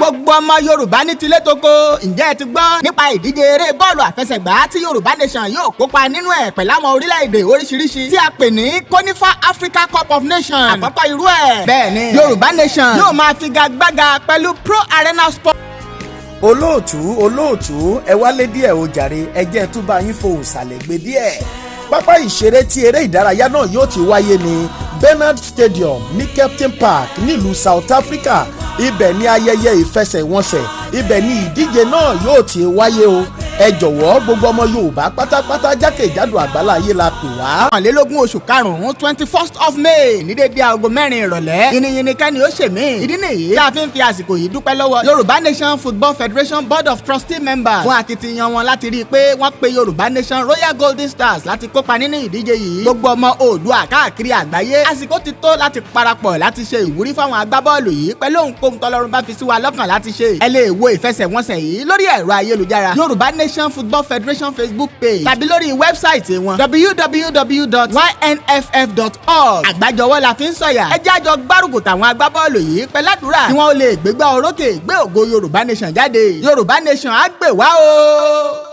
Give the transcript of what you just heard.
Gbogbo ọmọ Yorùbá ní tilé toko, ǹjẹ́ ẹ ti gbọ́ nípa ìdíje eré bọ́ọ̀lù àfẹsẹ̀gbá tí Yorùbá Nation yóò kópa nínú ẹ̀ pẹ̀lú àwọn orílẹ̀-èdè oríṣiríṣi tí a pè ní CONIFA Africa Cup of Nations, àkọ́kọ́ irú ẹ̀? Bẹ́ẹ̀ni, Yorùbá Nation yóò máa figagbága pẹ̀lú Pro Arena Sport. Olóòtú, olóòtú, ẹ wálé díẹ̀ o jàre. Ẹ jẹ́ tún bá yín fohùn sàlẹ̀ gbé díẹ̀. Pápá ìṣeré tí eré ìdárayá náà yóò ti wáyé ní Bernard Stadium ní Kempton Park nílùú South Africa. Ibẹ̀ ni ayẹyẹ ìfẹsẹ̀wọnsẹ̀, ibẹ̀ ni ìdíje náà yóò ti wáyé o. Ẹ jọ̀wọ́, gbogbo ọmọ Yorùbá pátápátá jákèjádò àgbáláyé la pè wá. 21 oṣù karùn-ún, 21st of May, ní dédé aago 4 ìrọ̀lẹ́. Yìnyín kẹ́ni ó ṣe mí. Ìdí nìyí tí a fi ń fi àsìkò yìí dúpẹ́ lọ́wọ́ Yorùbá Nation Football Federation Board of Trustee members fún akitiyan wọn láti rí i pé wọ́n pe Yorùbá Nation Royal Golden Stars láti kópa nínú ìdíje yìí. Gbogbo ọmọ Oòduà káàkiri àgbáyé, àsìkò ti tó láti parapọ̀ láti ṣe ìwúrí fáwọn agbábọ́ọ̀lù yìí pẹ̀lú ohunkóhun tọ́lọ́run bá fi sí wa lọ́kàn láti ṣe. Ẹ lè wo ìfẹsẹ̀wọnsẹ̀ yìí lórí ẹ̀rọ ayélujára, Yorùbá Nation Football Federation Facebook page tàbí lórí website wọn, www.ynff.org. Àgbájọwọ́ la fi ń sọ̀yà. Ẹ jẹ́ àjọ gbárùkù tàwọn agbábọ́ọ̀lù yìí pẹ̀lú àdúrà kí wọ́n lè gbégbá orókè, gbé ògo Yorùbá Nation jáde. Yorùbá Nation á gbè wá o.